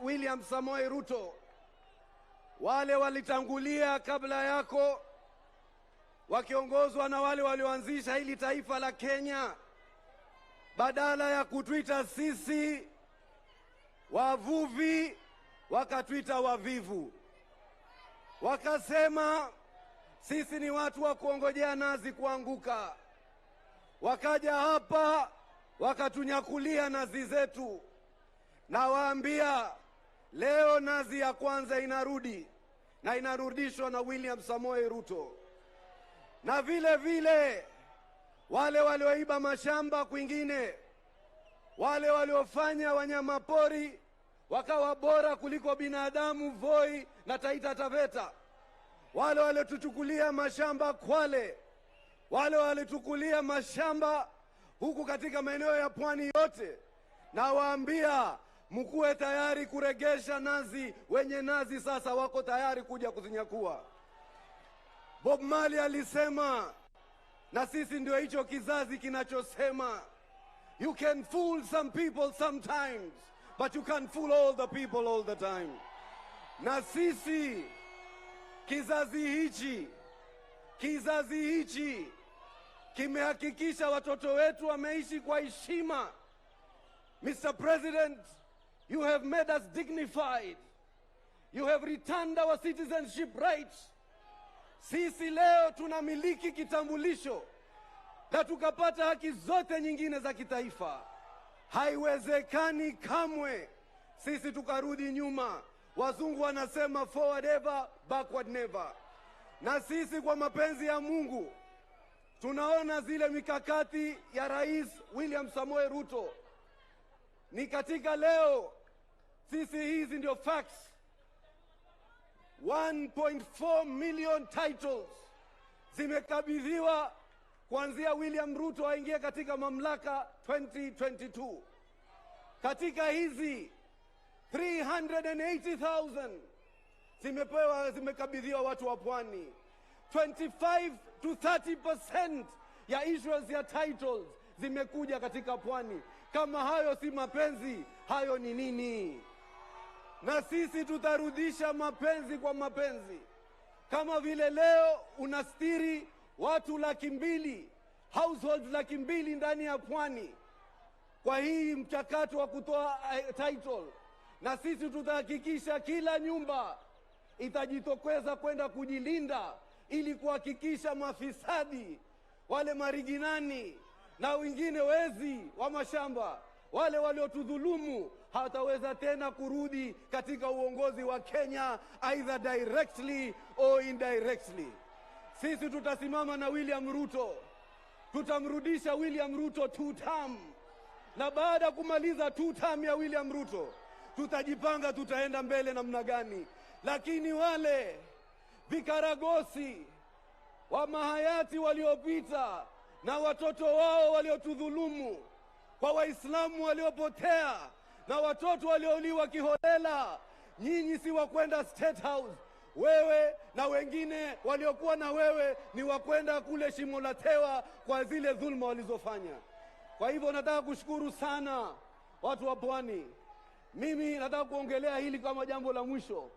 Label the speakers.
Speaker 1: William Samoei Ruto, wale walitangulia kabla yako wakiongozwa na wale walioanzisha hili taifa la Kenya, badala ya kutuita sisi wavuvi, wakatuita wavivu, wakasema sisi ni watu wa kuongojea nazi kuanguka. Wakaja hapa wakatunyakulia nazi zetu. Nawaambia leo nazi ya kwanza inarudi na inarudishwa na William Samoei Ruto. Na vile vile wale walioiba mashamba kwingine, wale waliofanya wanyamapori wakawa bora kuliko binadamu Voi na Taita Taveta, wale waliotuchukulia mashamba Kwale, wale waliotuchukulia mashamba huku katika maeneo ya pwani yote, nawaambia mkuwe tayari kuregesha nazi. Wenye nazi sasa wako tayari kuja kuzinyakua. Bob Marley alisema, na sisi ndio hicho kizazi kinachosema, "You can fool some people sometimes, but you can't fool all the people all the time." Na sisi kizazi hichi kimehakikisha watoto wetu wameishi kwa heshima. Mr. President, you have made us dignified. You have returned our citizenship rights. Sisi leo tunamiliki kitambulisho na tukapata haki zote nyingine za kitaifa. Haiwezekani kamwe sisi tukarudi nyuma. Wazungu wanasema, "Forward ever, backward never." Na sisi kwa mapenzi ya Mungu tunaona zile mikakati ya Rais William Samoei Ruto ni katika leo, sisi hizi ndio facts. 1.4 million titles zimekabidhiwa kuanzia William Ruto aingie katika mamlaka 2022. Katika hizi 380,000 zimekabidhiwa watu wa pwani. 25 to 30% ya issuance ya titles zimekuja katika pwani. Kama hayo si mapenzi, hayo ni nini? Na sisi tutarudisha mapenzi kwa mapenzi, kama vile leo unastiri watu 200,000, households 200,000 ndani ya pwani kwa hii mchakato wa kutoa title, na sisi tutahakikisha kila nyumba itajitokeza kwenda kujilinda ili kuhakikisha mafisadi wale mariginani na wengine wezi wa mashamba, wale waliotudhulumu, hawataweza tena kurudi katika uongozi wa Kenya, either directly or indirectly. Sisi tutasimama na William Ruto, tutamrudisha William Ruto two term, na baada ya kumaliza two term ya William Ruto tutajipanga tutaenda mbele namna gani. Lakini wale vikaragosi wa mahayati waliopita na watoto wao waliotudhulumu, kwa Waislamu waliopotea na watoto waliouliwa kiholela, nyinyi si wa kwenda State House. Wewe na wengine waliokuwa na wewe ni wa kwenda kule shimo la tewa kwa zile dhulma walizofanya. Kwa hivyo nataka kushukuru sana watu wa Pwani. Mimi nataka kuongelea hili kama jambo la mwisho.